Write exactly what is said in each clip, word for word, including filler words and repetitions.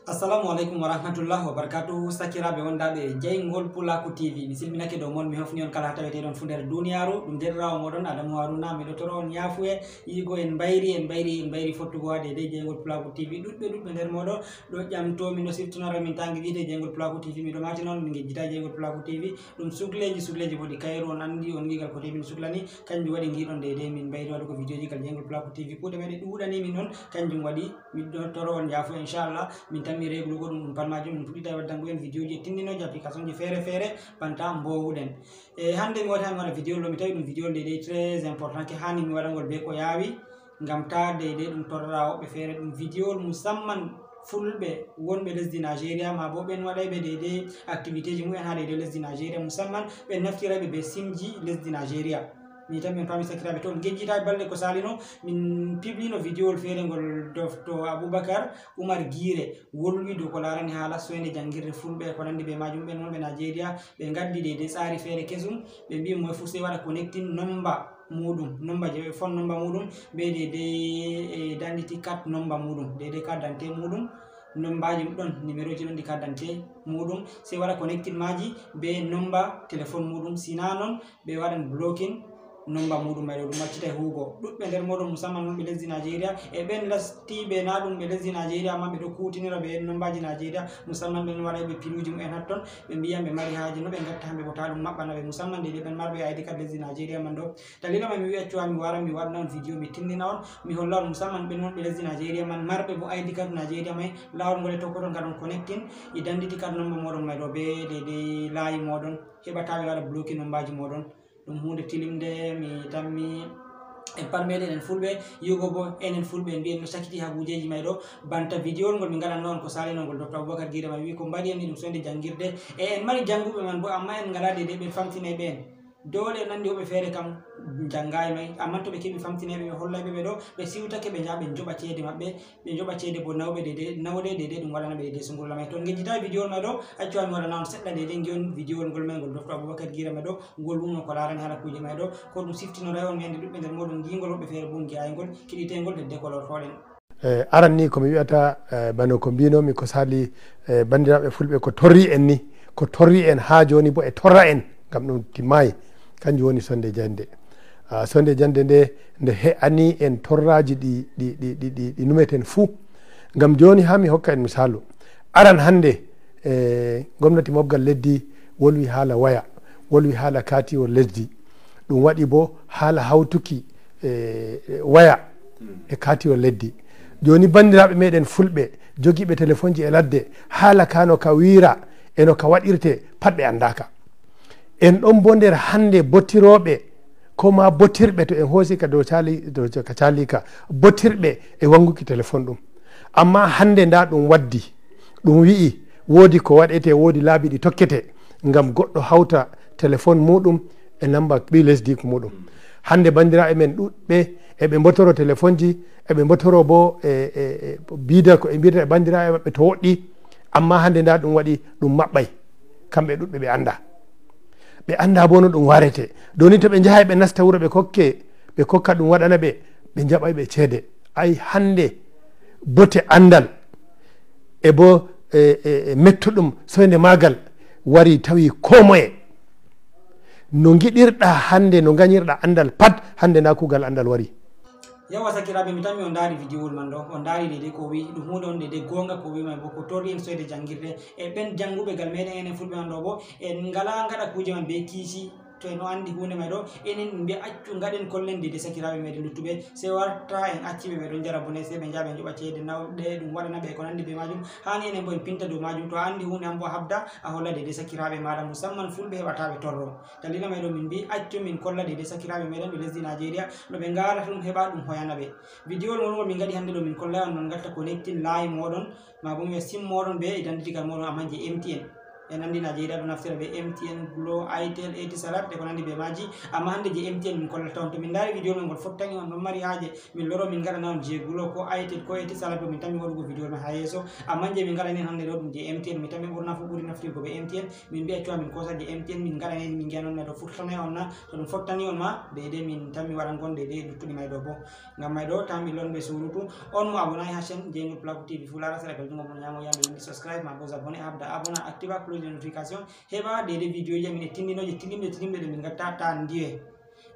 Assalamu aleykum wa rahmatullah wa barakatuhu. Sakiraaɓe wondaaɓe e Jeyngol Pulaaku T V, mi silminake dow mon, mi hofni on kala haa taweteeɗon fuu nder duniyaaru. Ɗum deerɗiraawo mooɗon Adamu Haruna, miɗo toro on yaafuye. Yigo en mbayri, en mbayri, en mbayri fottugo haa deydey Jeyngol Pulaaku T V. Ɗuɗɓe, ɗuɗɓe nder mooɗon ɗo ƴamto, min ɗo siftinora min taangi wiide Jeyngol Pulaaku T V, miɗo maatina on, min ngejjita Jeyngol Pulaaku T V. Ɗum sukleeji, sukleeji boo ɗi kayru on anndi, on ngiigal ko temin suklani, kanjum waɗi ngiɗon deydey min mbayri waɗugo vidiyoji gal Jeyngol Pulaaku T V. Kuuɗe meɗe ɗuuɗani min on, kanjum waɗi miɗo toro on yaafo, inchallah. Min tammi reglugo ɗum, ɗum pat majum min puɗɗita waddango en vidiyoji e tindinooji application ji feere feere banta mbowuɗen. E hannde mi wata mi waɗa vidiyo ɗo, mi tawi ɗum vidiyo nde dey très important, ke haani mi waɗangol be ko yaawi, ngam ta deydey ɗum torra woɓɓe feere. Ɗum vidiyo musamman fulɓe wonɓe lesdi Nigeria, ma bo ɓen waɗayɓe deydey activité ji mumen haa deydey lesdi Nigeria, musamman ɓen naftirayɓe be simji lesdi Nigeria. Mi tammi on paami sakiraaɓe, to on ngejjitaay balɗe ko saalino, min piblino vidiyowol feere ngol Dofto Abubakar Umar Giire wolwi dow ko laarani haala soynde janngirde fulɓe e ko nanndi be majum. Ɓen wonɓe Nigeria, ɓe ngaddi deydey tsaari feere kesum, ɓe mbi'i moye fuu sey waɗa connecting nomba muuɗum, nomba je fon nomba muuɗum, be deydey, eh, identity card nomba muuɗum, deydey carte d'identité muuɗum, nombaji ɗon, numéroji ɗon ɗi carte d'identité muuɗum, sey waɗa connecting maaji be nomba téléphone muuɗum, si na non ɓe waɗan blocking nomba muuɗum may ɗo, ɗum accitay huugo. Ɗuɗɓe nder mooɗon, musamman wonɓe lesdi Nigeria, e ɓen lastiiɓe na ɗum ɓe lesdi Nigeria, ammaa ɓe ɗo kuutinira be nombaji Nigeria, musamman ɓen waɗayɓe pinuuji mumen hatton, ɓe mbiyan ɓe mari haaje, no ɓe ngatta hamɓe bo ta ɗum maɓɓana ɓe, musamman deydey ɓen marɓe I D card lesdi Nigeria man ɗo. Dalila may mi wi'i accu haa mi wara mi waɗana on vidiyo, mi tindina on, mi holla on, musamman ɓen wonɓe lesdi Nigeria man, marɓe bo I D card Nigeria may, laawol ngol e tokkoton ngaɗon connecting identity card nomba mooɗon may ɗo be deydey laayi mooɗon, heɓa ta ɓe waɗa blocking nombaji mooɗon. Ɗum huunde tilimnde, mi tammi en pat meɗen en fulɓe, yi'ugo bo enen fulɓe en mbi'en no sakiti haa kuujeji may ɗo. Banta vidiyowol ngol min ngaɗanno on ko saalino ngol, Dofto Abubakar Giire may wi'i ko mbaɗi en ni ɗum soynde janngirde. E en mari jannguɓe man bo, ammaa en ngalaa deydey ɓe famtinayɓe en. Doole en anndi woɓɓe feere kam njanngaay may, ammaa to ɓe keɓi famtinayɓe ɓe hollayɓe ɓe ɗo, ɓe siwtake, ɓe njaha ɓe njoɓa ceede maɓɓe, ɓe njoɓa ceede bo nawɓe deydey, nawde deydey ɗum waɗana ɓe deydey sungurla may. To on ngejjitaay vidiyowol may ɗo, accu haa mi waɗana on seɗɗa deydey, ngi'on vidiyowol ngol may ngol Dofto Abubakar Giire may ɗo, ngol wonno ko laarani haala kuuje may ɗo, ko ɗum siftinoray on mi anndi ɗuɗɓe nder mooɗon ngi'ingol, woɓɓe feere bo ngi'aay ngol, keɗitee ngol, dedde ko lortoɗen. Eh, aran ni ko mi wi'ata, eh, bano ko mbinomi ko sali, eh, banndiraaɓe fulɓe ko torri en ni, ko torri en haa jooni bo e torra en, ngam ɗum timmaay. Kanjum woni sonde jannde. Ah, sonde jannde nde, nde he'ani en torraaji ɗi, ɗi, ɗi, ɗi, ɗi, ɗi numeten fuu. Ngam jooni haa mi hokka en misaalu. Aran hannde, eh, gomnati mobgal leddi wolwi haala waya, wolwi haala kaatiwol lesdi. Ɗum waɗi bo haala hawtuki, eh, waya e kaatiwol leddi. Jooni banndiraaɓe meɗen fulɓe jogiiɓe telefonji e ladde, haala ka no ka wiira e no ka waɗirte, pat ɓe anndaaka. En ɗon bo nder hannde bottirooɓe, ko ma bottirɓe, to en hoosi ka dow caali-, dow ca-, ka caalika, bottirɓe e wannguki telefon ɗum. Ammaa hannde ndaa ɗum waddi, ɗum wi'i woodi ko waɗete, woodi laabi ɗi tokkete ngam goɗɗo hawta telefon muuɗum e namba ɓii lesdiiku muuɗum. Hannde banndiraaɓe men ɗuɗɓe eɓe mbotoro telefonji, eɓe mbotoro bo e, e, e biida ko ɓe mbiyata e banndiraaɓe maɓɓe to woɗɗi, ammaa hannde ndaa ɗum waɗi ɗum maɓɓay. Kamɓe ɗuɗɓe ɓe anndaa. Ɓe anndaa bo no ɗum warete. Jooni to ɓe njahay ɓe nasta wuro ɓe kokke, ɓe kokka ɗum waɗana ɓe, ɓe njaɓay ɓe ceede. Ay hannde bote anndal e bo, e, e, e mettuɗum soynde maagal wari tawi koo moye. No ngiɗirɗaa hannde, no nganyirɗaa anndal pat, hannde ndaa kuugal anndal wari. Yawa sakiraaɓe, mi tammi on ndaari vidiyowol man ɗo, on ndaari deydey ko o wi'i, ɗum huunde on deydey goonga ko o wi'i man bo ko torri en soyde janngirde. E ɓen jannguɓe gal meɗen enen fulɓe man ɗo bo, en ngalaa ngaɗa kuuje man be kiisi. To en o anndi huunde may ɗo, enen min mbi'a accu ngaɗen kollen deydey sakiraaɓe meɗen luttuɓe, sey warta en acci ɓe, ɓe ɗon njara bone, sey ɓe njaha ɓe njoɓa ceede nawɗe ɗum waɗana ɓe e ko nanndi be maajum. Haani enen bo en pinta dow maajum. To a anndi huunde an bo a habda a holla deydey sakiraaɓe maaɗa, musamman fulɓe, heɓa ta ɓe torro. Dalila may ɗo min mbi'i accu min kolla deydey sakiraaɓe meɗen ɓe lesdi Nigeria no ɓe ngarata ɗum heɓa ɗum hoyana ɓe. Vidiyowol ngol ngol min ngaɗi hannde ɗo min kollay on non ngatta connecting laayi mooɗon, maa bo mi wi'a sim mooɗon be identity card mooɗon, ammaa je M T N. En anndi Najeriya ɗo naftira be M T N, Glo, Itel, Etisalat e ko nanndi be maaji. Amma hannde je M T N min kollata on. To min ndaari video men ngol fottani on, ɗon mari haaje min loro min ngaɗana on je Glo ko Itel ko Etisalat ɗo, min tammi waɗugo video men haa yeeso. Amma je min ngaɗani on hannde ɗo ɗum je M T N, mi tammi ɓurna fu ɓuri naftirgo be M T N. Min mbi'a cuwa min kosa je M T N, min ngaɗani min ngi'an on na to fottani on na, to ɗum fottani on ma, deydey min tammi waɗan gon deydey luttuɗi may ɗo bo. Ngam may ɗo, tammi lon be surutu. On mo abonnaay ha chaîne Jeynol Plaku T V fu, laara sera gal jungo mo nyamo yambe windi subscribe ma bo abonné, habda abonné, activa cloche de notification. Heɓa deydey video ji amin e tindinoje tilimɗe tilimɗe ɗe min ngatta ta ndiye.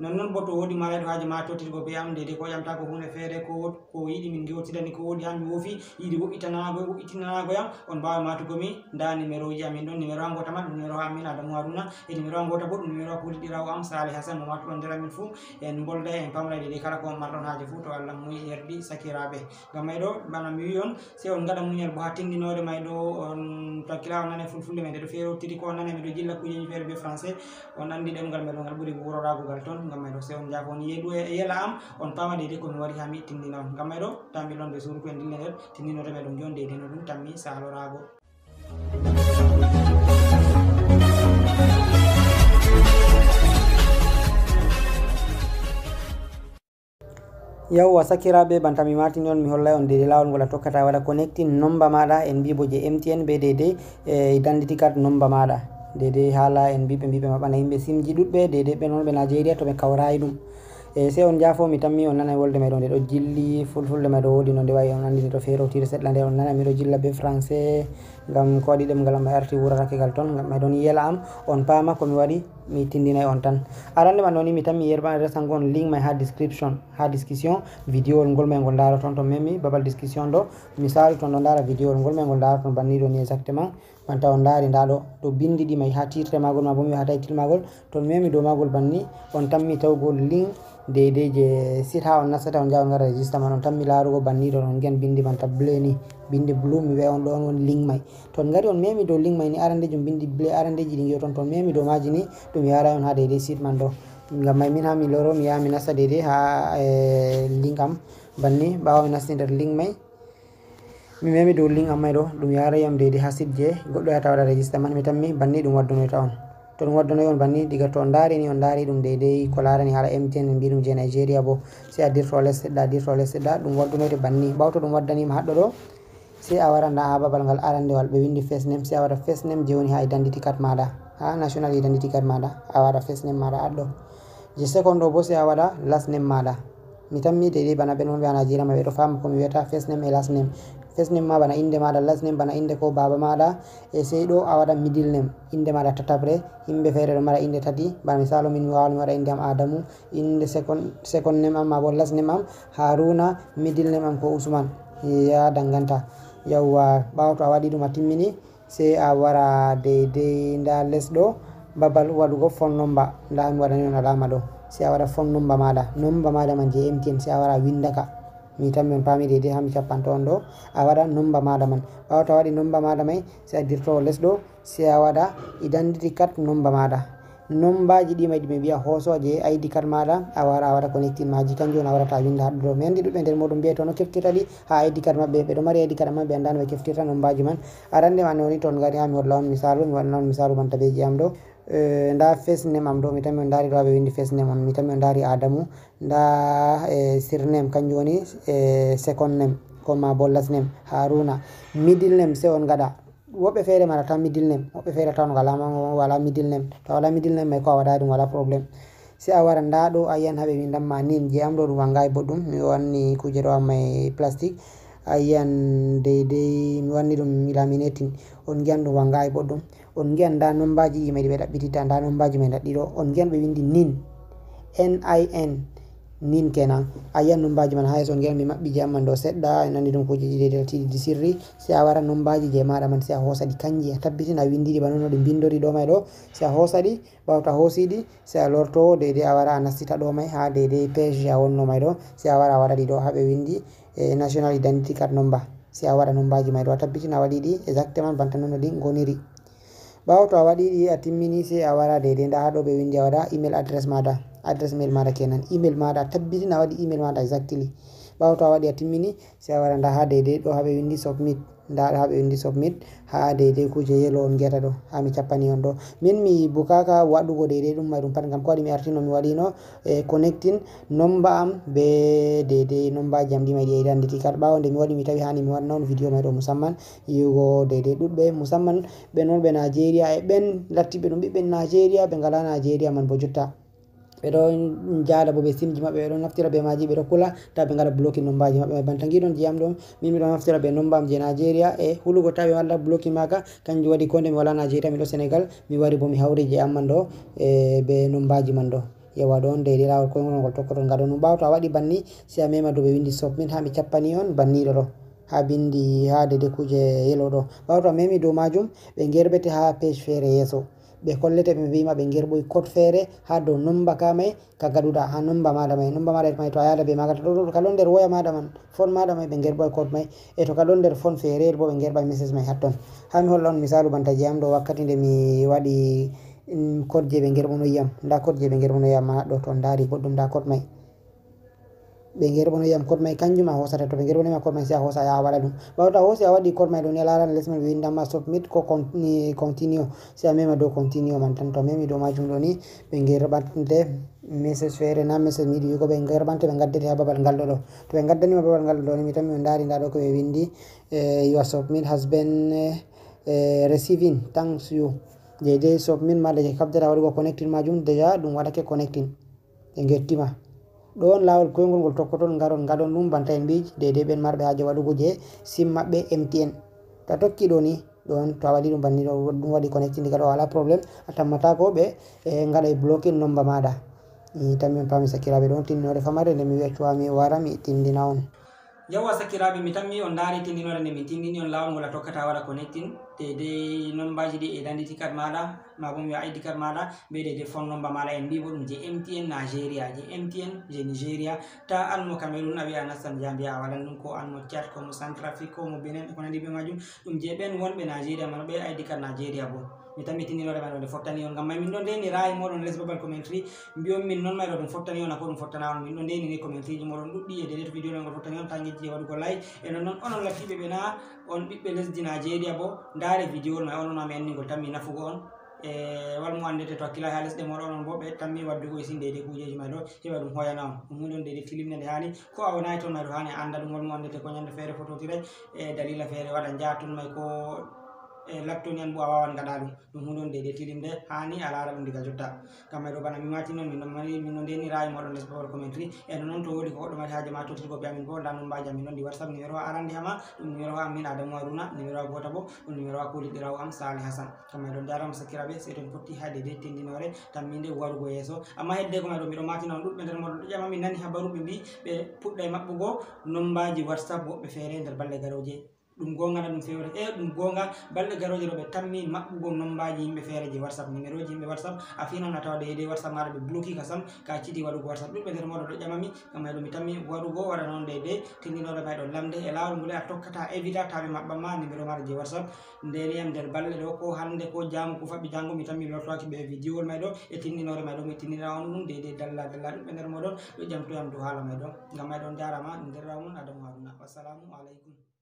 Non non bo to wodi marayɗo haaje ma tottirgo be am, deydey ko ƴamta ko hunde feere ko wot-, ko yiɗi min gewtidani ko wodi ha mi wofi, yiɗi wo'itananago, wo'itinanago yam, on mbaawa matugo mi, nda numéro ji amin ɗon, numéro ha ngota man ɗum numéro ha amin Adamu Haruna, e numéro ha ngota bo ɗum numéro ha kuuliɗirawo am Saleh Hassan mo matuɗon nder amin fuu, en mbolday, en pamray deydey kala ko on marɗon haaje fuu to Allah muyi yerdi sakiraaɓe. Ngam may ɗo, bana mi wi'i on, sey on ngaɗa munyal bo ha tindinoore may ɗo, on to hakkila on nanay fulfulde may nde ɗo feerotiri ko on nanay mi ɗo jilla kuujeji feere be français, on anndi ɗemngal may ɗo ngal ɓuri wurorago gal ton. Ngam may ɗo sey on jaafo on yeeɗu e yela am, on paama deydey ko mi wari ha mi tindina on. Ngam may ɗo, tammi lon be surutu en dille nder tindinoore may ɗum jon deydey no ɗum tammi salorago. Yawwa sakiraaɓe, banta mi matini on, mi hollay on deydey laawol ngol a tokkata waɗa connecting nomba maaɗa, en mbi bo je M T N be deydey, e identity card nomba maaɗa. Deydey haala en mbi ɓe, mbi ɓe maɓɓana yimɓe simji ɗuɗɓe, deydey ɓe non ɓe Najeriya to ɓe kawrayi ɗum. E sey on jaafo, mi tammi on nanay wolde may ɗo, nde ɗo jilli, fulfulde may ɗo woodi no nde wayi, on anndi nde to feerotiri seɗɗa nde on nana mi ɗo jilla be français, ngam ko waɗi ɗemngal am may arti wuratake gal ton, ngam may ɗon yela am, on paama ko mi waɗi, mi tindinay on tan. Arande man ɗo ni mi tammi yerɓan resango on link may ha description, ha discussion, video wol ngol may ngol ndaroton ton memi babal discussion ɗo, misaalu ton ɗo ndara video wol ngol may ngol ndaroton banni ɗo ni exactement. Banta on ndaari ndaa ɗo, to binndi ɗi may haa titre maagol, maa bo mi wi'a haa title maagol, to on memi dow maagol banni, on tammi tawgol link deydey je site haa on nastata, on njaha on ngaɗa register man, on tammi laarugo banni ɗo, on ngi'an binndi banta bleu ni, binndi blue, mi wi'ay on ɗo on woni link may. To on ngari on memi dow link may ni, arandeeji binndi bleu, arandeeji ɗi ngi'oton, to on memi dow maaji ni, ɗum yaaray on haa deydey site man ɗo. Ngam may min haa mi loro, mi yaha mi nasta deydey haa, eh, link am banni, ɓaawo mi nasti nder link may, mi memi dow link am may ɗo, ɗum yaaray yam deydey haa site je goɗɗo yahata waɗa register man, mi tammi banni ɗum waddunoyta on. To ɗum waddunoy on banni, diga to on ndaari ni, on ndaari ɗum deydey ko laarani haala M T N, min mbi ɗum je Nigeria bo, sey a dirto les seɗɗa, a dirto les seɗɗa, ɗum waddunoyte banni. Ɓaawo to ɗum waddaniima haɗɗo ɗo, sey a wara ndaa haa babal ngal arandewal ɓe winndi first name, sey a waɗa first name je woni haa identity card maaɗa, haa national identity card maaɗa, a waɗa first name maaɗa haɗɗo. Je second ɗo bo sey a waɗa last name maaɗa. Mi tammi deydey bana ɓen wonɓe haa Nigeria ma ɓe ɗo faama ko mi wi'ata first name e last name. First name ma bana innde maaɗa, last name bana innde ko baaba maaɗa, e sey ɗo a waɗa middle name, innde maaɗa tataɓre. Yimɓe feere ɗo mara innde tati, bana misaalu min mi waaway mi waɗa innde am Adamu, innde second, second name am maa bo last name am Haruna, middle name am ko Usman. Ya danganta. Yawwa, ɓaawo to a waɗi ɗum a timmini, sey a wara deydey ndaa les ɗo, babal waɗugo phone number. Ndaa mi waɗani on alaama ɗo. Sey a waɗa phone number maaɗa. Number maaɗa man je M T N, sey a wara a winnda ka. Mi tammi on paami deydey haa mi cappanto on ɗo. A waɗa number maaɗa man. Ɓaawo to a waɗi number maaɗa may, sey a dirto les ɗo, sey a waɗa identity card number maaɗa. Nombaaji ɗi may ɗi ɓe mbi'a hooso je I D card maaɗa, a wara a waɗa connecting maaji, kanjum on a warata a winnda haɗɗo ɗo. Mi anndi ɗuɗɓe nder mooɗon mbi'ay to no keftirta ɗi, haa I D card maɓɓe, ɓe ɗo mari I D card amma ɓe anndaa no ɓe keftirta nombaaji man. Arande man woni to on ngari haa mi holla on misaalu, mi waɗana on misaalu banta be je am ɗo. Eh, ndaa first name am ɗo, mi tammi on ndaari ɗo haa ɓe winndi first name on, mi tammi on ndaari Adamu, ndaa, eh, surname, kanjum woni, eh, second name, ko maa bo last name, Haruna. Middle name, sey on ngaɗa. Woɓɓe feere marata middle name, woɓɓe feere tawan walaa ma, walaa middle name. To a walaa middle name may ko a waɗaay ɗum walaa problème. Sey a wara ndaa ɗo a yi'an haa ɓe winndamma nin, je am ɗo ɗum wanngaay boɗɗum, mi wanni kuuje ɗo am may plastique. A yi'an deydey mi wanni ɗum laminating, on ngi'an ɗum wanngaay boɗɗum. On ngi'an ndaa nombaaji ɗi may ɗi ɓe ɗaɓɓititta, ndaa nombaaji may ndaɗɗi ɗo. On ngi'an ɓe winndi nin, N I N, nin kenan. A yi'an nombaaji man haa yeeso, on ngi'an mi maɓɓi je am man ɗo seɗɗa, en anndi ɗum kuujeji deydey tiiɗi sirri. Sey a wara nombaaji je maaɗa man, sey a hoosa ɗi kanji, a tabbitina a winndi ɗi bana no ɗi mbinndori ɗo may ɗo. Sey a hoosa ɗi, ɓaawo to a hoosi ɗi, sey a lorto deydey a wara a nastita ɗo may haa deydey page a wonno may ɗo. Sey a wara a waɗa ɗi ɗo haa ɓe winndi, eh, national identity card number. Sey a waɗa nombaaji may ɗo, a tabbitina a waɗi ɗi exactement banta no no ɗi ngoniri. Ɓaawo to a waɗi ɗi a timmini, sey a wara deydey ndaa haa ɗo ɓe winndi a waɗa email address maaɗa, address mail maaɗa kenan. Email maaɗa, a tabbitina a waɗi email maaɗa exactly. Ɓaawo to a waɗi a timmini, sey a wara nda ha deydey ɗo ha ɓe windi submit. Nda ɗo ha ɓe windi submit, ha deydey kuje yelo on ngiyata ɗo, ha mi cappani on ɗo. Min mi bukaka waɗugo deydey ɗum may ɗum pat, ngam ko waɗi mi artino mi waɗino, e, connecting nomba am be deydey nombaji am ɗi may ɗi identity card. Ɓaawo nde mi waɗi mi tawi hani mi waɗna on video may ɗo musamman yiwugo deydey ɗuɗɓe, musamman ɓen wonɓe Nigeria e ɓen lattiɓe ɗum ɓiɓɓe Nigeria ɓe ngala Nigeria man bo jotta. Ɓe ɗo jaada bo be simji maɓɓe, ɓe ɗo naftira be maaji, ɓe ɗo kula, ta ɓe ngaɗa blocking nombaji maɓɓe. Banta ngiɗon je am ɗo, min mi ɗo naftira be nomba am je Nigeria, e hulugo ta ɓe walla blocking maka, kanjum waɗi ko nde mi wala Nigeria, mi ɗo Senegal, mi wari bo mi hawri je am man ɗo, e be nombaji man ɗo. Yewa ɗon deydey laawol koyngol ngol tokkoton ngaɗon ɗum. Ɓaawo to a waɗi banni, sey a mema dow ɓe windi submit, ha mi cappani on banni ɗo ɗo. Ha bindi, ha deydey kuje yelo ɗo. Ɓaawo to a memi dow majum, ɓe ngerbete ha page feere yeeso. Ɓe kollete ɓe mbima ɓe ngerɓoy code feere ha dow nomba ka may ka gaɗuɗa, ha nomba maɗa may. Nomba maɗa may to a yada be maga, to ɗo, ka ɗon nder woya maɗa man, phone maɗa may, ɓe ngerɓoy code may. E to ka ɗon nder phone feere bo, ɓe ngerɓay message may hatton. Ha mi holla on misalu banta je am ɗo, wakkati nde mi waɗi, mm, code je ɓe ngerɓonoyi yam. Nda code je ɓe ngerɓonoyi yam ma ɗo, to on ndari boɗɗum, nda code may. Ɓe ngerɓonoyi yam code may, kanjum a hosata. To ɓe ngerɓonoyi ma code may, sey a hosa, a waɗa ɗum. Ɓaawo to a hosi, a waɗi code may ɗo ni, a laran les man ɓe windan ma submit ko con-, ni continue. Sey a mema dow continue man tan. To a memi dow majum ɗo ni, ɓe ngerɓante message feere, na message mi yiɗi wi'ugo, ɓe ngerɓante, ɓe ngaddete ha babal ngal ɗo ɗo. To ɓe ngaddani ma babal ngal ɗo ni, mi tammi on ndari nda ɗo ko ɓe windi, eh, "Your submit has been, eh, eh, receiving, thanks you." Deydey submit maɗa je kaɓdata waɗugo connecting majum, déjà ɗum waɗake connecting. Ɓe ngetti ma. Ɗon laawol koyngol ngol tokkoton, ngaron ngaɗon ɗum banta en mbiiji, deydey ɓen marɓe haaje waɗugo je sim maɓɓe M T N. To a tokki ɗo ni, ɗon to a waɗi ɗum banni ɗo, ɗum waɗi connecting diga ɗo, wala problème, a tammata ko ɓe, e, ngaɗay blocking nomba maɗa. Mi tammi on paami sakiraaɓe, ɗon tindinoore famarde nde mi wi'a cuwa mi wara mi tindina on. Yawwa sakiraaɓe, mi tammi on ndaari tindinoore nde min tindini on laawol ngol a tokkata waɗa connecting, deydey nombaji ɗi e identity card maɗa, ma bo mi wi'a I D card maɗa, be deydey phone nomba maɗa, en mbi bo ɗum je M T N Nigeria, je M T N je Nigeria, ta an mo Cameroun a wi'a a nastan je a mbi'a a waɗan ɗum, ko an mo Tchad, ko mo Centrafrique, ko mo Benin, e ko nandi be majum, ɗum je ɓen wonɓe Nigeria man, ɓe I D card Nigeria bo. Mi tammi tindinoore man ɗo nde fottani on, ngam may min ɗon ndeni ra'ayi moɗon les babal commentary, mbi'on min non may ɗo ɗum fottani on, a ko ɗum fottana on, min ɗon ndeni ni commentary ji moɗon ɗuɗɗi, e deydey to video men ngol fottani on, ta ngejji e waɗugo like, e non non onon lattiɓe ɓe na on ɓiɓɓe lesdi Nigeria bo, ndaare video may, onon ma mi anni ngol tammi nafugo on. E wal mo andete to hakkilay ha lesɗe moɗon, onon bo ɓe tammi waddugo e sin deydey kujeji may ɗo, heɓa ɗum hoyana on. Ɗum hunde on deydey tilimnde nde hani, ko a wonayi ton may ɗo hani a anda ɗum, wal mo andete ko nyande feere fototiray, e dalila feere waɗa njaha ton may ko e lattoni an bo a wawan gaɗa ɗum. Ɗum hunde on deydey tilimnde hani a lara ɗum diga jotta. Ngam may ɗo bana mi mati non, min ɗon mari, min ɗon ndeni ra'ayi moɗon les babal commentary. E non non to wodi ko goɗɗo mari haaje ma tottirgo be amin bo, nda nombaji amin ɗon ɗi WhatsApp, numéro wa arande hama, ɗum numéro wa amin Adamu Haruna, numéro wa gota bo, ɗum numéro wa koliɗɗirawo am Saleh Hassan. Ngam may ɗon jarama sakiraaɓe, sey to en potti ha deydey tindinoore tamminde warugo yeeso. Amma hedde ko may ɗo, miɗo matina on, ɗuɗɓe nder moɗon ɗo ƴama, min nani habaru ɓe mbi ɓe puɗɗay maɓɓugo nombaji WhatsApp woɓɓe feere nder balɗe garoje. Ɗum gonga na ɗum fewre? E ɗum gonga, balɗe garoje ɗo ɓe tammi maɓɓugo nombaji yimɓe feere je WhatsApp, numéroji yimɓe WhatsApp, a finan a tawa deydey WhatsApp maɗa ɓe bloki ka sam, ka acciti waɗugo WhatsApp. Ɗuɗɓe nder moɗon ɗo ƴamami, ngam may ɗo mi tammi warugo waɗa non deydey tindinoore may ɗo lamnde e laawol ngol a tokkata évita ta ɓe maɓɓan ma numéro maɗa je WhatsApp. Ndeni am nder balɗe ɗo ko hande ko jango ko faɓɓi jango mi tammi mi lortowaki ɓe videowol may ɗo e tindinoore may ɗo mi tindina on ɗum deydey dalla dalla. Ɗuɗɓe nder moɗon ɗo ƴamtoyam dow haala may ɗo. Ngam may ɗon jarama, ɗum nder rawmon Adamu Haruna. Wassalamu aleykum.